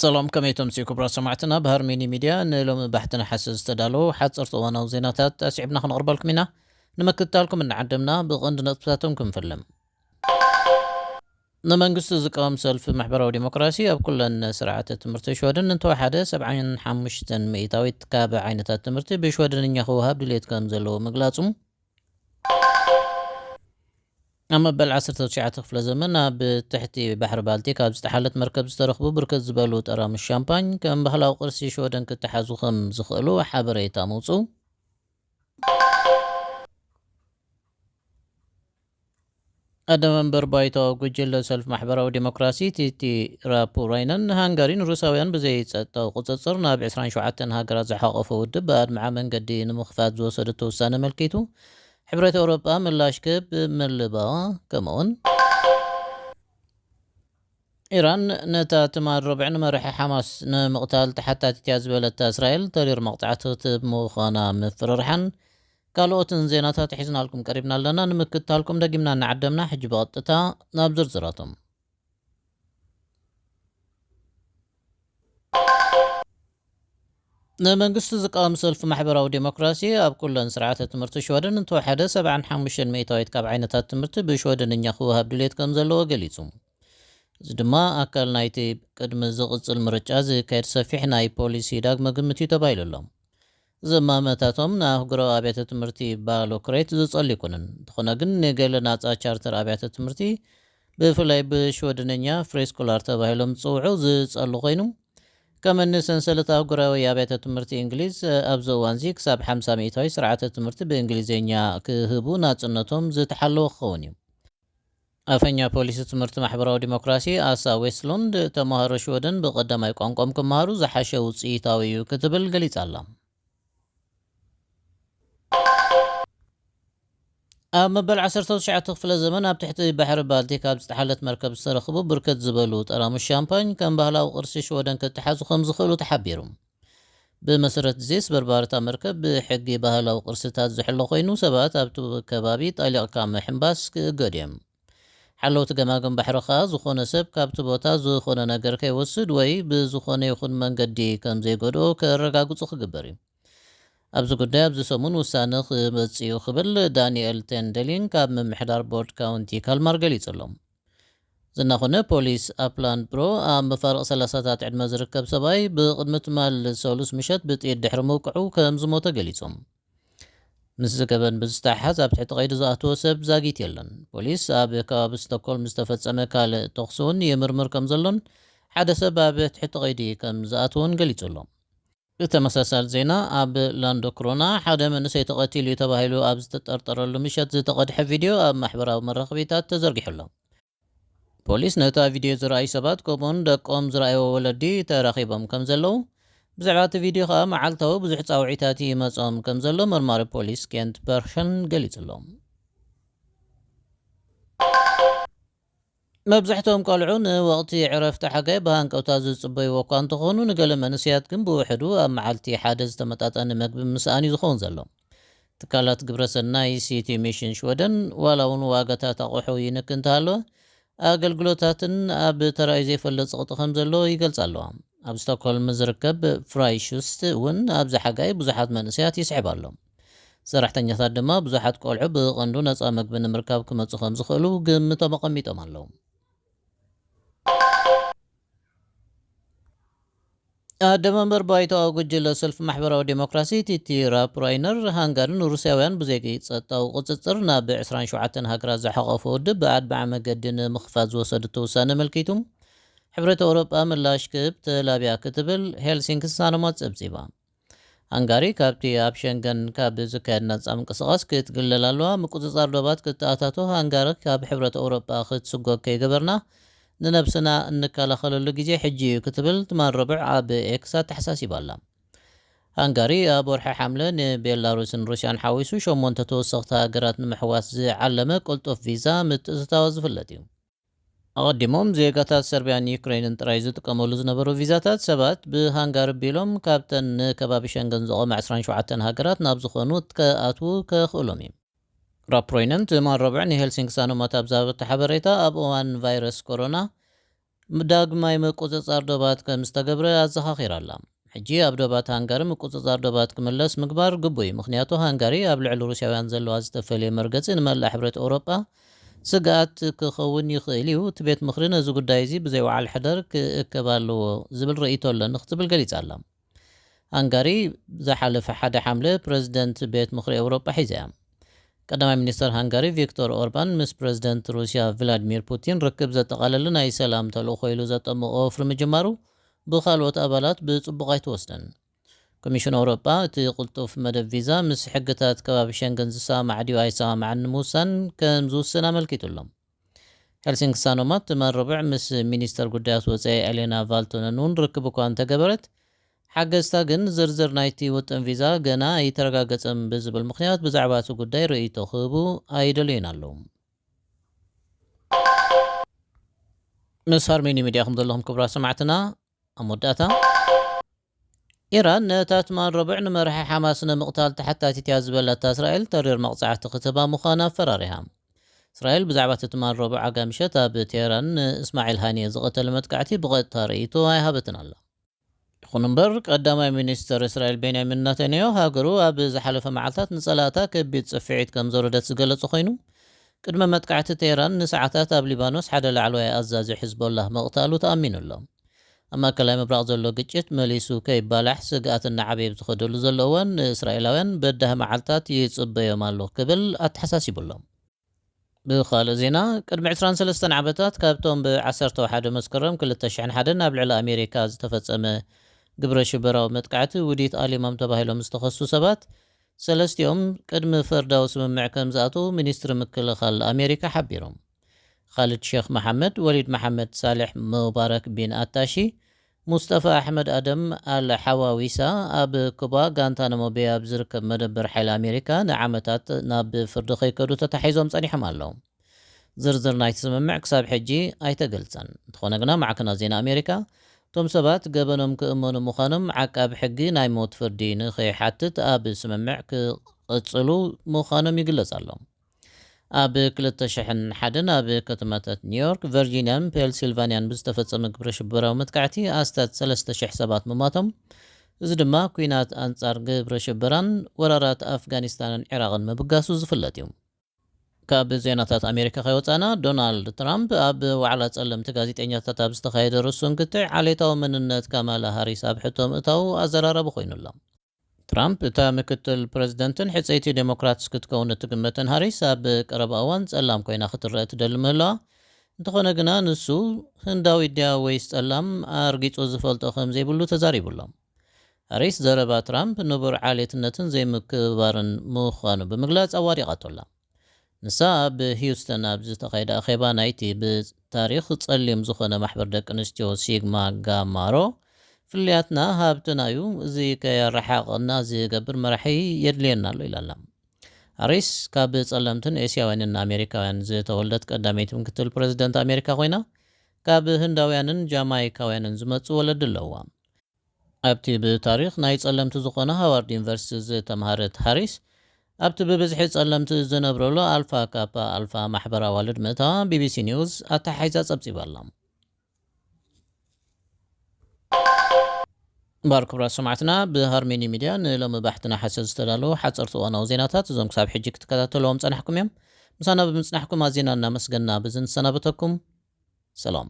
ሰላም፣ ከመይ ትምስዩ ክቡራት ሰማዕትና? ብሃርሚኒ ሚድያ ንሎሚ ባሕቲ ነሓሰ ዝተዳለዉ ሓፀርቲ እዋናዊ ዜናታት ኣስዒብና ክንቕርበልኩም ኢና። ንምክትታልኩም እናዓደምና ብቐንዲ ነጥብታቶም ክንፍልም። ንመንግስቲ ዝቃወም ሰልፊ ማሕበራዊ ዲሞክራሲ ኣብ ኩለን ስርዓተ ትምህርቲ ሽወደን እንተወሓደ ሰብዓን ሓሙሽተን ሚእታዊት ካብ ዓይነታት ትምህርቲ ብሽወደንኛ ክወሃብ ድልየት ከም ዘለዎ ምግላጹ፣ ኣብ መበል ዓሰርተ ትሽዓተ ክፍለ ዘመን ኣብ ትሕቲ ባሕሪ ባልቲክ ኣብ ዝጠሓለት መርከብ ዝተረኽቡ ብርክት ዝበሉ ጠራሙስ ሻምፓኝ ከም ባህላዊ ቅርሲ ሽወደን ክተሓዙ ከም ዝኽእሉ ሓበሬታ ምውፅኡ፣ ኣደ መንበር ባይቶ ጉጅለ ሰልፍ ማሕበራዊ ዲሞክራሲ ቲቲ ራፑራይነን፣ ሃንጋሪ ንሩሳውያን ብዘይ ጸጥታዊ ቁጽጽር ናብ ዕስራን ሸውዓተን ሃገራት ዝሓቆፈ ውድብ ብኣድማዒ መንገዲ ንምኽፋት ዝወሰደቶ ውሳነ ኣመልኪቱ ሕብረት ኤውሮጳ ምላሽ ክህብ ምልባዋ፣ ከምኡውን ኢራን ነታ ትማል ረቡዕ ንመራሒ ሓማስ ንምቕታል ተሓታቲት እያ ዝበለታ እስራኤል ተሪር መቕጻዕቲ ክትህብ ምዃና ምፍርርሓን ካልኦትን ዜናታት ሒዝናልኩም ቀሪብና ኣለና። ንምክትታልኩም ደጊምና እናዓደምና፣ ሕጂ ብቐጥታ ናብ ዝርዝራቶም። ንመንግስቲ ዝቃወም ሰልፊ ማሕበራዊ ዴሞክራሲ ኣብ ኩለን ስርዓተ ትምህርቲ ሽወደን እንተወሓደ ሰብዓን ሓሙሽተን ሚእታዊት ካብ ዓይነታት ትምህርቲ ብሽወደንኛ ክወሃብ ድሌት ከም ዘለዎ ገሊጹ። እዚ ድማ ኣካል ናይቲ ቅድሚ ዝቕጽል ምርጫ ዝካየድ ሰፊሕ ናይ ፖሊሲ ዳግመ ግምት እዩ ተባሂሉ ኣሎ። እዚ እማመታቶም ንኣህጉራዊ ኣብያተ ትምህርቲ ባሎክሬት ዝጸሉ ኣይኮነን። እንተኾነ ግን ንገለ ናጻ ቻርተር ኣብያተ ትምህርቲ ብፍላይ ብሽወደንኛ ፍሬስኮላር ተባሂሎም ዝጽውዑ ዝጸሉ ኮይኑ፣ ከም እኒ ሰንሰለት ኣህጉራዊ ኣብያተ ትምህርቲ እንግሊዝ ኣብዚ እዋንዚ ክሳብ ሓምሳ ሚእታዊ ስርዓተ ትምህርቲ ብእንግሊዝኛ ክህቡ ናጽነቶም ዝተሓለወ ክኸውን እዩ። ኣፈኛ ፖሊሲ ትምህርቲ ማሕበራዊ ዲሞክራሲ ኣሳ ዌስትሉንድ፣ ተማሃሮ ሽወደን ብቐዳማይ ቋንቋም ክመሃሩ ዝሓሸ ውፅኢታዊ እዩ ክትብል ገሊጻ ኣላ። ኣብ መበል ዓሰርተ ትሽዓተ ክፍለ ዘመን ኣብ ትሕቲ ባሕሪ ባልቲክ ኣብ ዝጠሓለት መርከብ ዝተረኽቡ ብርክት ዝበሉ ጠራሙስ ሻምፓኝ ከም ባህላዊ ቅርሲ ሽወደን ክተሓዙ ከም ዝኽእሉ ተሓቢሩ። ብመሰረት ዜስ በርባርታ መርከብ ብሕጊ ባህላዊ ቅርስታት ዝሕሎ ኮይኑ ሰባት ኣብቲ ከባቢ ጠሊቕካ ምሕንባስ ክእገዱ እዮም። ሓለውቲ ገማግም ባሕሪ ከኣ ዝኾነ ሰብ ካብቲ ቦታ ዝኾነ ነገር ከይወስድ ወይ ብዝኾነ ይኹን መንገዲ ከም ዘይጎድኦ ከረጋግጹ ክግበር እዩ። ኣብዚ ጉዳይ ኣብዚ ሰሙን ውሳነ ክመጽእ እዩ ክብል ዳንኤል ቴንደሊን ካብ ምምሕዳር ቦርድ ካውንቲ ካልማር ገሊጹ ኣሎ። ዝናኾነ ፖሊስ ኣፕላንድ ብሮ ኣብ መፋርቕ ሰላሳታት ዕድመ ዝርከብ ሰብኣይ ብቕድሚ ትማል ሰሉስ ምሸት ብጥይት ድሕሪ ምውቅዑ ከም ዝሞተ ገሊጾም። ምስ ዝገበን ብዝተሓሓዝ ኣብ ትሕቲ ቀይዲ ዝኣተወ ሰብ ዛጊት የለን። ፖሊስ ኣብ ከባቢ ስቶክሆልም ዝተፈጸመ ካልእ ተኹሲ እውን ይምርምር ከም ዘሎን ሓደ ሰብ ኣብ ትሕቲ ቀይዲ ከም ዝኣተወን ገሊጹ ኣሎ። ብተመሳሳሊ ዜና ኣብ ላንዶ ክሮና ሓደ መንእሰይ ተቐቲሉ እዩ ተባሂሉ ኣብ ዝተጠርጠረሉ ምሸት ዝተቐድሐ ቪድዮ ኣብ ማሕበራዊ መራኸቢታት ተዘርጊሑ ኣሎ። ፖሊስ ነታ ቪድዮ ዝረኣዩ ሰባት ከምኡውን ደቆም ዝረኣይዎ ወለዲ ተራኺቦም ከም ዘለዉ፣ ብዛዕባ እቲ ቪድዮ ከኣ መዓልታዊ ብዙሕ ጻውዒታት ይመጾም ከም ዘሎ መርማሪ ፖሊስ ኬንት ፐርሸን ገሊጹ ኣሎ። መብዛሕትኦም ቆልዑ ንወቕቲ ዕረፍቲ ሓጋይ ብሃንቀውታ ዝጽበይዎ እኳ እንተኾኑ፣ ንገለ መንእሰያት ግን ብውሕዱ ኣብ መዓልቲ ሓደ ዝተመጣጠነ መግቢ ምስኣን እዩ ዝኸውን ዘሎ። ትካላት ግብረ ሰናይ ሲቲ ሚሽን ሽወደን ዋላ እውን ዋጋታት ኣቑሑ ይንክ እንተሃለወ፣ ኣገልግሎታትን ኣብ ተራእዩ ዘይፈልጥ ጸቕጢ ከም ዘሎ ይገልጻ ኣለዋ። ኣብ ስቶክሆልም ዝርከብ ፍራይሹስት እውን ኣብዚ ሓጋይ ብዙሓት መንእሰያት ይስሕብ ኣሎ። ሰራሕተኛታት ድማ ብዙሓት ቆልዑ ብቐንዱ ነጻ መግቢ ንምርካብ ክመጹ ከም ዝኽእሉ ግምቶም ኣቐሚጦም ኣለዉ። ኣደ መንበር ባይቶኣዊ ጉጅለ ሰልፊ ማሕበራዊ ዴሞክራሲ ቲቲ ራፕ ራይነር፣ ሃንጋሪ ንሩስያውያን ብዘይ ጸጥታዊ ቁጽጽር ናብ ዕስራን ሸውዓተን ሃገራት ዝሓቖፈ ውድብ ብኣድማዒ መገዲ ንምኽፋት ዝወሰደቶ ውሳነ ኣመልኪቱ፣ ሕብረት ኤውሮጳ ምላሽ ክህብ ተላብያ ክትብል ሄልሲንኪ ዝሰነሞ ጸብጺባ። ሃንጋሪ ካብቲ ኣብ ሸንገን ካብ ዝካየድ ናጻ ምንቅስቓስ ክትግለል ኣለዋ። ምቁጽጻር ዶባት ክተኣታቶ ሃንጋሪ ካብ ሕብረት ኤውሮጳ ክትስጎግ ከይገበርና ንነብስና እንከላኸለሉ ግዜ ሕጂ እዩ ክትብል ትማል ረቡዕ ኣብ ኤክስ ኣተሓሳሲባ ኣላ። ሃንጋሪ ኣብ ወርሒ ሓምለ ንቤላሩስን ሩስያን ሓዊሱ ሸሞንተ ተወሰኽቲ ሃገራት ንምሕዋስ ዝዓለመ ቅልጡፍ ቪዛ ምትእትታዋ ዝፍለጥ እዩ። ኣቐዲሞም ዜጋታት ሰርቢያን ዩክሬንን ጥራይ ዝጥቀመሉ ዝነበሩ ቪዛታት ሰባት ብሃንጋሪ ኣቢሎም ካብተን ንከባቢ ሸንገን ዘቖማ ዕስራን ሸውዓተን ሃገራት ናብ ዝኾኑት ክኣትዉ ከኽእሎም እዩ። ራፕሮይነን ትማል ረቡዕ ንሄልሲንኪ ሳኖማት ኣብ ዝሃበቶ ሓበሬታ፣ ኣብ እዋን ቫይረስ ኮሮና ዳግማይ ምቁጽጻር ዶባት ከም ዝተገብረ ኣዘኻኺራ ኣላ። ሕጂ ኣብ ዶባት ሃንጋሪ ምቁጽጻር ዶባት ክምለስ ምግባር ግቡእ እዩ፣ ምኽንያቱ ሃንጋሪ ኣብ ልዕሊ ሩስያውያን ዘለዋ ዝተፈልየ መርገጺ ንመላእ ሕብረት ኤውሮጳ ስግኣት ክኸውን ይኽእል እዩ። እቲ ቤት ምኽሪ ነዚ ጉዳይ እዚ ብዘይ ወዓል ሕደር ክእከብ ኣለዎ ዝብል ርእይቶ ኣለኒ ክትብል ገሊጻ ኣላ። ሃንጋሪ ዝሓለፈ ሓደ ሓምለ ፕረዚደንት ቤት ምኽሪ ኤውሮጳ ሒዛ እያ። ቀዳማይ ሚኒስተር ሃንጋሪ ቪክቶር ኦርባን ምስ ፕረዚደንት ሩስያ ቭላድሚር ፑቲን ርክብ ዘጠቓለለ ናይ ሰላም ተልእኾ ኢሉ ዘጠመቖ ወፍሪ ምጅማሩ ብኻልኦት ኣባላት ብጽቡቕ ኣይተወስደን። ኮሚሽን ኤውሮጳ እቲ ቅልጡፍ መደብ ቪዛ ምስ ሕግታት ከባቢ ሸንገን ዝሰማማዕ ድዩ ኣይሰማማዕን ንምውሳን ከም ዝውስን ኣመልኪቱ ኣሎ። ሄልሲንኪ ሳኖማት ትማል ረቡዕ ምስ ሚኒስተር ጉዳያት ወጻኢ ኤሌና ቫልቶነን እውን ርክብ እኳ እንተገበረት፣ ሓገዝታ ግን ዝርዝር ናይቲ ውጥን ቪዛ ገና ኣይተረጋገጸን ብዝብል ምኽንያት ብዛዕባ እቲ ጉዳይ ርእይቶ ክህቡ ኣይደልዩን ኣለዉ። ምስ ሃርሜኒ ሚድያ ከም ዘለኹም ክቡራት ሰማዕትና፣ ኣብ መወዳእታ፣ ኢራን ነታ ትማል ረቡዕ ንመራሒ ሓማስ ንምቕታል ተሓታቲት እያ ዝበለታ እስራኤል ተሪር መቕጻዕቲ ክትህባ ምዃና ኣፈራሪሃ። እስራኤል ብዛዕባ እቲ ትማል ረቡዕ ኣጋ ምሸት ኣብ ቴህራን ንእስማዒል ሃኒየ ዝቐተለ መጥቃዕቲ ብቐጥታ ርእይቶ ኣይሃበትን ኣላ። ይኹን እምበር፣ ቀዳማይ ሚኒስተር እስራኤል ቤንያሚን ናታንያሁ ሃገሩ ኣብ ዝሓለፈ መዓልታት ንጸላእታ ከቢድ ጽፍዒት ከም ዘውረደት ዝገለጸ ኮይኑ፣ ቅድመ መጥቃዕቲ ቴህራን ንሰዓታት ኣብ ሊባኖስ ሓደ ላዕለዋይ ኣዛዚ ሕዝቦላህ ምቕታሉ ተኣሚኑ ኣሎ። ኣብ ማእከላይ ምብራቕ ዘሎ ግጭት መሊሱ ከይባላሕ ስግኣት እናዓበየ ብዝኸደሉ ዘሎ እዋን፣ ንእስራኤላውያን በዳሂ መዓልታት ይጽበዮም ኣሎ ክብል ኣተሓሳሲቡ ኣሎ። ብኻልእ ዜና፣ ቅድሚ ዕስራን ሰለስተን ዓመታት ካብቶም ብ ዓሰርተ ሓደ መስከረም ክልተ ሽሕን ሓደን ኣብ ልዕሊ ኣሜሪካ ዝተፈጸመ ግብረ ሽበራዊ መጥቃዕቲ ውዲት ኣሊሞም ተባሂሎም ዝተኸሱ ሰባት፣ ሰለስቲኦም ቅድሚ ፍርዳዊ ስምምዕ ከም ዝኣትዉ ሚኒስትሪ ምክልኻል ኣሜሪካ ሓቢሮም። ኻልድ ሼኽ መሓመድ፣ ወሊድ መሓመድ ሳልሕ፣ ሙባረክ ቢን ኣታሺ፣ ሙስጠፋ ኣሕመድ ኣደም ኣል ሓዋዊሳ፣ ኣብ ኩባ ጋንታናሞ ቤይ ኣብ ዝርከብ መደበር ሓይሊ ኣሜሪካ ንዓመታት ናብ ፍርዲ ከይከዱ ተታሒዞም ጸኒሖም ኣለዉ። ዝርዝር ናይቲ ስምምዕ ክሳብ ሕጂ ኣይተገልጸን። እንተኾነ ግና፣ ማዕከናት ዜና ኣሜሪካ፣ እቶም ሰባት ገበኖም ክእመኑ ምዃኖም ዓቃቢ ሕጊ ናይ ሞት ፍርዲ ንኸይሓትት ኣብ ስምምዕ ክቕጽሉ ምዃኖም ይግለጽ ኣሎ። ኣብ ክልተ ሽሕን ሓደን ኣብ ከተማታት ኒውዮርክ፣ ቨርጂንያን ፔንሲልቫንያን ብዝተፈጸመ ግብረ ሽበራዊ መጥቃዕቲ ኣስታት ሰለስተ ሽሕ ሰባት ምሟቶም፣ እዚ ድማ ኲናት ኣንጻር ግብረ ሽበራን ወራራት ኣፍጋኒስታንን ዒራቕን ምብጋሱ ዝፍለጥ እዩ። ካብ ዜናታት ኣሜሪካ ከይወጻና፣ ዶናልድ ትራምፕ ኣብ ዋዕላ ጸለምቲ ጋዜጠኛታት ኣብ ዝተኻየደ ርሱን ክትዕ፣ ዓሌታዊ መንነት ካማላ ሃሪስ ኣብ ሕቶ ምእታዉ ኣዘራራቢ ኮይኑ ኣሎ። ትራምፕ፣ እታ ምክትል ፕረዚደንትን ሕጽይቲ ዴሞክራትስ ክትከውን እትግመትን ሃሪስ፣ ኣብ ቀረባ እዋን ጸላም ኮይና ክትረአ ትደሊ ምህላዋ፣ እንተኾነ ግና፣ ንሱ ህንዳዊት ድያ ወይስ ጸላም ኣርጊጹ ዝፈልጦ ከም ዘይብሉ ተዛሪቡ ኣሎ። ሃሪስ፣ ዘረባ ትራምፕ ንቡር ዓሌትነትን ዘይምክብባርን ምዃኑ ብምግላጽ ኣዋዲቓቶ ኣላ። ንሳ ኣብ ሂውስተን ኣብ ዝተኻየደ ኣኼባ ናይቲ ብታሪኽ ጸሊም ዝኾነ ማሕበር ደቂ ኣንስትዮ ሲግማ ጋማ ሮ፣ "ፍልልያትና ሃብትና እዩ፣ እዚ ከየረሓቐና ዝገብር መራሒ የድልየና ኣሎ" ኢላ ኣላ። ሃሪስ፣ ካብ ጸለምትን ኤስያውያንን ኣሜሪካውያን ዝተወልደት ቀዳመይቲ ምክትል ፕረዚደንት ኣሜሪካ ኮይና፣ ካብ ህንዳውያንን ጃማይካውያንን ዝመጹ ወለዲ ኣለዋ። ኣብቲ ብታሪኽ ናይ ጸለምቲ ዝኾነ ሃዋርድ ዩኒቨርሲቲ ዝተምሃረት ሃሪስ፣ ኣብቲ ብብዝሒ ጸለምቲ ዝነብረሉ ኣልፋ ካፓ ኣልፋ ማሕበር ኣዋልድ ምእታዋ ቢቢሲ ኒውስ ኣተሓሒዛ ጸብጺባ ኣላ። እምበኣር ክቡራት ሰማዕትና፣ ብሃርሜኒ ሚድያ ንሎሚ ባሕቲ ነሓሰ ዝተዳለዉ ሓጸርቲ እዋናዊ ዜናታት እዞም ክሳብ ሕጂ ክትከታተልዎም ጸናሕኩም እዮም። ምሳና ብምጽናሕኩም ኣዚና እናመስገና ብዚ ንሰናበተኩም። ሰላም።